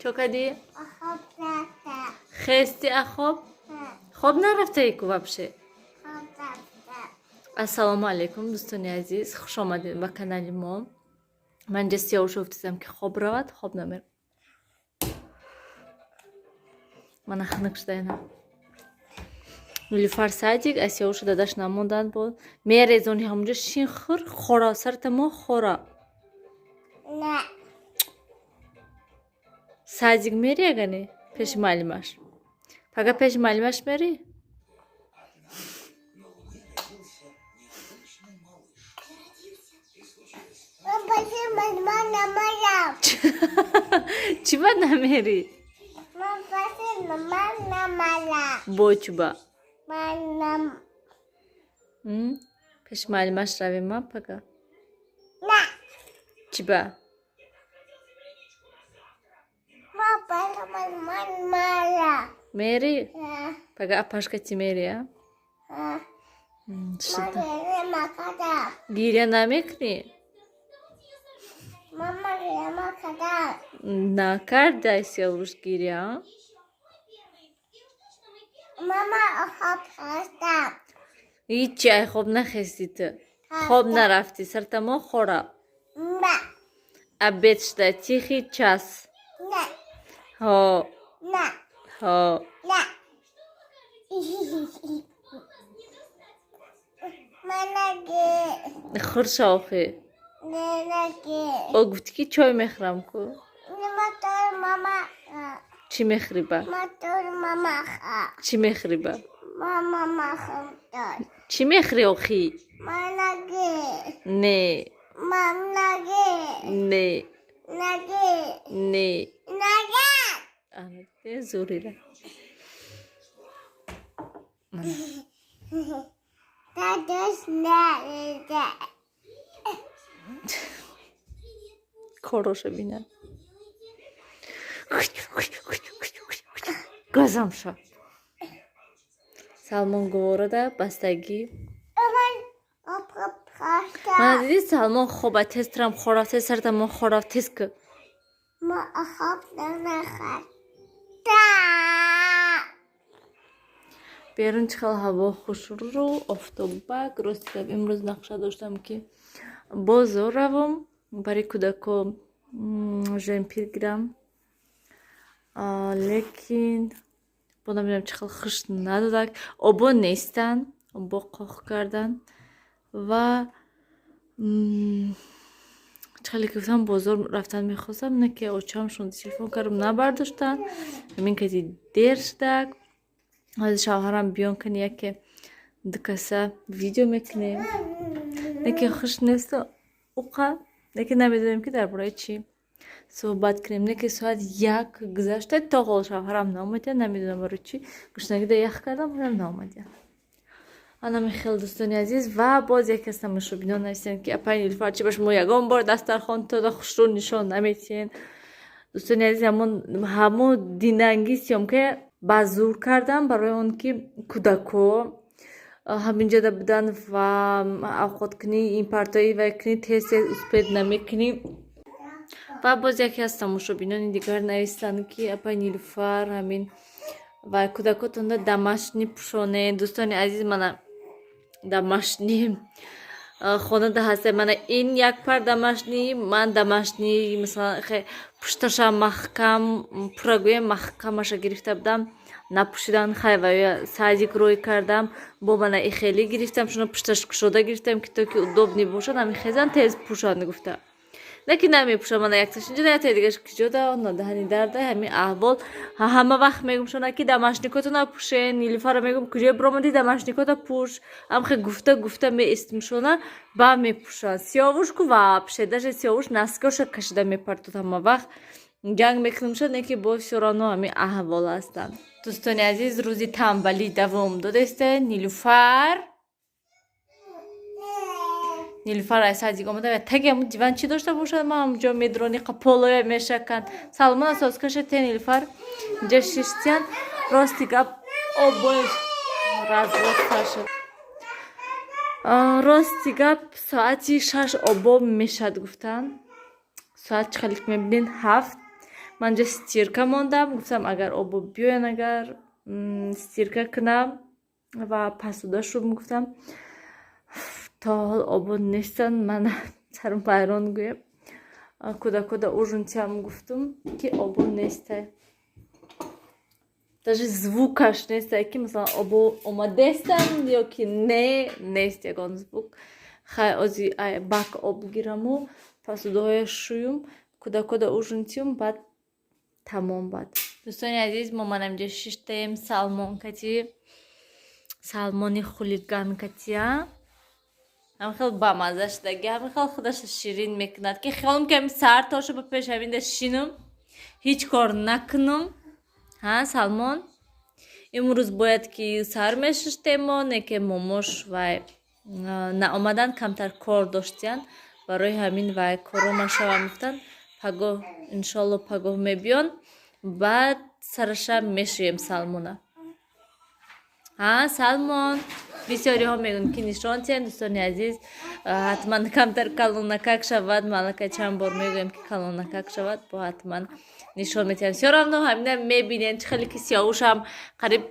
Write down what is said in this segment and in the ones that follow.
Чо кардӣ? Хести а хоб? Хоб нарафтаи ку вообще. Ассалому алайкум, дӯстони азиз, хуш омадед ба канали мо. Ман инҷа Сиёвуш уфтидам, ки хоб равад, хоб намерад. Мана хунук шуда. Нилуфар садик, а Сиёвушу дадаш намонданд, бо мерезони ҳамонҷо шин, хӯр, хора, сарта мо хора. Садик мери ягане? Пеши муаллимаш. Пага пеши муаллимаш мери? Чӣ ба намерӣ? Бо чӯба? Пеши муаллимаш равем ма пага? Чӣ ба? Мери? Пага апашка чӣ мери, а? Гиря намекунӣ? Накардай, Сиёвуш, гиря? Ҳичи, ай хоб нахестӣ ту. Хоб нарафтӣ, сартамо хора. Обед шуда, тихий час. Ҳо. Ҳо. Хӯр шавохӣ. О, гуфтӣ, ки чой мехӯрам ку. Чӣ мехӯрӣ ба? Чӣ мехӯрӣ ба? Чӣ мехӯрӣ охӣ? Не. Не. Не. Зурира. Короша бина. Газам ша. Салмон гуворада бастагӣ. Мана дидӣ, Салмон хоба, тез турам хора, тез сартамо хора, тез ку. Берун чӣ хел ҳаво хушрӯ, офтобак. Рости гап, имрӯз нақша доштам, ки бозор равам, барои кӯдако жемпир гирам, лекин бо намедонам чӣ хел хуш надодак. Обо нестанд, обо қоқ карданд ва чӣ хеле ки гуфтам, бозор рафтан мехостам, не ки очамшон телефон кардам, набардоштанд. Ҳамин кади дер шудак. Ҳозир шавҳарам биён кани, яке дукаса видео мекунем, не ки хуш несту уқа, лекин намедонем, ки дар бораи чӣ суҳбат кунем. Не ки соат 1 гузашта, то ҳол шавҳарам наомадия, намедонам барои чӣ. Гушнагида ях кардам, ҳолам наомадия. Анами хел, дӯстони азиз. Ва боз яке аз тамошобинон нависанд, ки апай Нилуфар, чи ба шумо ягон бор дастархонтонро хушрӯ нишон наметиҳен? Дӯстони азиз, ҳамон динанги съёмка ба зур кардам, барои он ки кӯдако ҳаминҷода буданд ва авқоткунӣ, ин партоӣ вай кунӣ, тез тез успеть намекунӣ. Ва боз яке аз тамошобинони дигар нависанд, ки апай Нилуфар, ҳамин ва кӯдакотонда домашний пӯшонед. Дӯстони азиз, мана домашний хонада ҳаста. Мана ин як пар домашний. Ман домашний, масалан, пушташа маҳкам, пурра гӯем, маҳкамаша гирифта будам, напӯшидан. Хай, ва садик рӯй кардам, бо мана и хеле гирифтам, шуно пушташ кушода гирифтам, ки то ки удобный бошад, ҳами хезан тез пӯшанд гуфта, лекин намепӯшам. Мана якташ инҷода, яктаи дигаш киҷода, надаҳани дарда. Ҳамин аҳвол. Ҳама вақт мегум шуна, ки домашникото напӯшен. Нилуфара мегум, куҷое биромадӣ, домашникото пӯш. Амхе гуфта гуфта меистмшона, ба мепӯшанд. Сиёвуш ку вообще, даже Сиёвуш носкоша кашида мепартод. Ҳама вақт ҷанг мекунам шуд, не ки бо всё равно ҳамин аҳвол ҳастанд. Дӯстони азиз, рӯзи танбалӣ давом додеста. Нилуфар, Нилуфар ай садик омада ва таги ҳамун диван чӣ дошта бошад, ман ҳамунҷо медрони полоя мешаканд. Салмона созкаша те, Нилуфар инҷа шиштиян. Рости гап, обои развод шуд. Рости гап, соати 6 обо мешад гуфтанд. Соат чӣ хеле ки мебинед, 7. Ман ҷа стирка мондам, гуфтам, агар обо биёян, агар стирка кунам ва пасуда шум, гуфтам. То ҳол обо нестан, ман сарм вайрон гӯям. Кӯдакода ужин тиям, гуфтум, ки обо нестай, даже звукаш нестай, ки масалан обо омадестан ё ки не, нест ягон звук. Хай, ози бак об гираму пасудаҳоя шӯюм, кӯдакода ужин тиюм, баъд тамом. Баъд, дӯстони азиз, мо манам инҷа шиштаем Салмон кати, Салмони хулиган катия. Ҳамин хел бамаза шудаги, ҳамин хел худаша ширин мекунад, ки хиёлам ки ҳамин саҳар тоша ба пеш ҳаминда шинум, ҳеҷ кор накунум. Ҳа, Салмон, имрӯз бояд ки саҳар мешиштемо, не ки момош вай наомадан, камтар кор доштиян, барои ҳамин вай коро машавам, гуфтан, пагоҳ, иншолло, пагоҳ мебиён, баъд сараша мешӯем Салмона. Ҳа, Салмон, бисёриҳо мегӯянд, ки нишон тиҳем. Дӯстони азиз, ҳатман камтар калонакак шавад, малака чанд бор мегӯем, ки калонакак шавад, бо ҳатман нишон метиҳам. Всё равно ҳамина мебинен, чӣ хеле ки Сиёвушам қариб,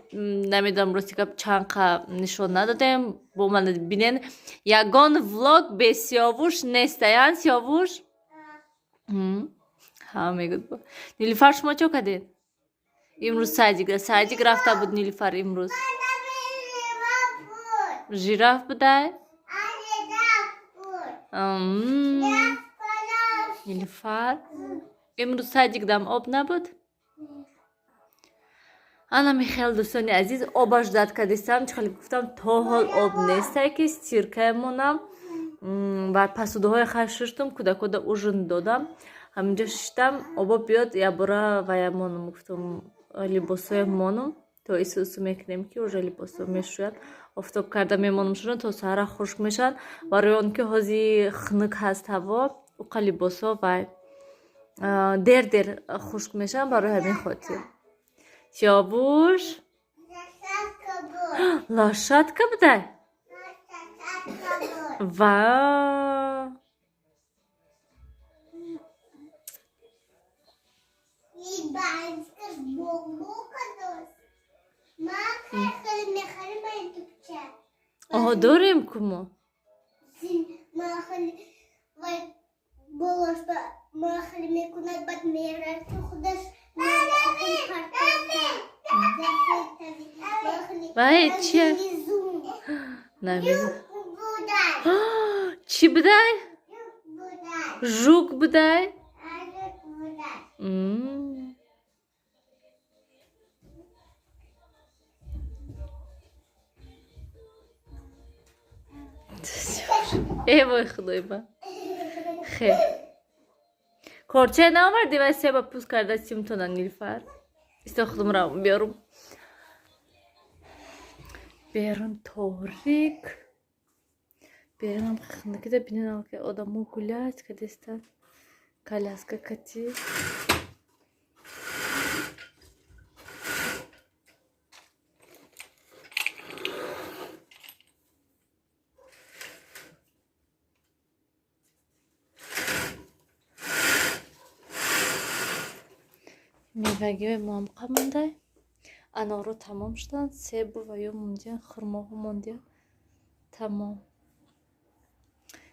намедонам, рости гап, чанд қа нишон надодем. Бо ман бинен, ягон влог бе Сиёвуш нестаян. Сиёвуш ҳа мегӯд. Нилуфар, шумо чо кардед имрӯз? Садик рафта буд Нилуфар имрӯз. Жираф будай Нилуфар имрӯз? Садикдам об набуд. Ана михел, дӯстони азиз, обаш дад кардистам. Чӣ хеле гуфтам, то ҳол об нестай, ки стиркаемонам ва пасудаҳои хай шуштум, кӯдакода ужин додам, ҳаминҷо шиштам. Обо биёд, ябора вая монум, гуфтум, либосҳоя монум, то исусу мекунем, ки уже либосҳо мешӯяд, офтоб карда мемонумшона, то саҳара хушк мешаванд. Барои он ки ҳози хунук ҳаст ҳаво, уқа либосҳо вай дер дер хушк мешаванд, барои ҳамин хотир. Сиёвуш, лошадка будай ва оҳо, дорем ку мо. Вай чия намедонам, чӣ будай? Жук будай. Э вой, худои ман, хе корча наоварди? Вай себа пӯст карда симтона. Нилфар, исто, худам равам биёрум. Берун торик, берунам хунукида. Бинем, ки одамо гулять кадестан, коляска кати. Мевагиҳои моам мондай, аноро тамом шуданд, себу ва ё мондиян, хурмоҳо мондиян, тамом.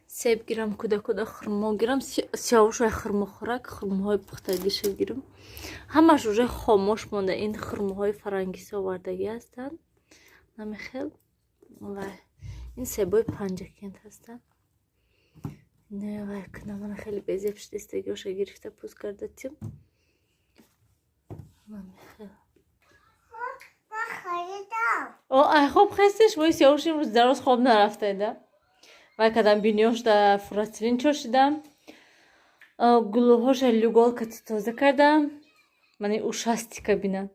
Себ гирам, кӯдакода хурмо гирам. Сиёвушвай хурмохӯрак, хурмоҳои пухтагиша гирам. Ҳамаш уже хомӯш монда. Ин хурмоҳои фарангис овардагӣ ҳастанд, намехел. Вай, ин себои Панҷакент ҳастанд. Вай кунам, мана хеле безеб шудистагиоша гирифта пӯст карда тим. Намехел. О, ай хоб хестеш? Вои, Сиёвуш имрӯз дароз хоб нарафтаида. Вай кадам, биниёшда фурацилин чошидам, гулуҳоша люгол кати тоза кардам. Мани ушастика бинам,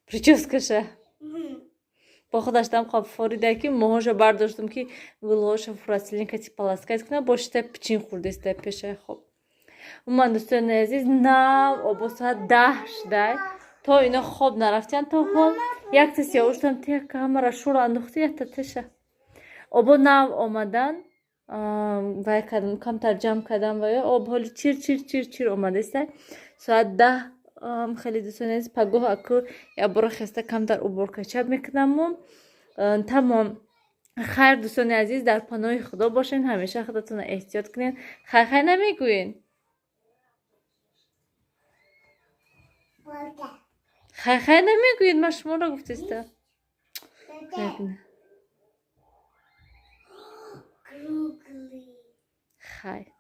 прическаша бо худаштам хоб форида, ки моҳоша бардоштум, ки гулуҳоша фурацилин кати полоскать кунам. Бо шита пичин хӯрдеста пешаи хоб. Умуман, дӯстони азиз, нав обо соат 10 шудай, то ино хоб нарафтиян то ҳол. Якта Сиёвуштам тека ҳамара шур андохти, якта теша. Обо нав омадан, вай кардам, камтар ҷамъ кардам. Ва об ҳоли чир чир чир чир омадаиста. Соат 10. Хеле, дӯстони азиз, пагоҳ аку якбора хеста камтар уборкача мекунаму тамом. Хайр, дӯстони азиз, дар паноҳи Худо бошен, ҳамеша худатонро эҳтиёт кунед. Хайр, хайр намегӯен? Хайр, хайр намегӯед? Ман шуморо гуфтеста. Хайр.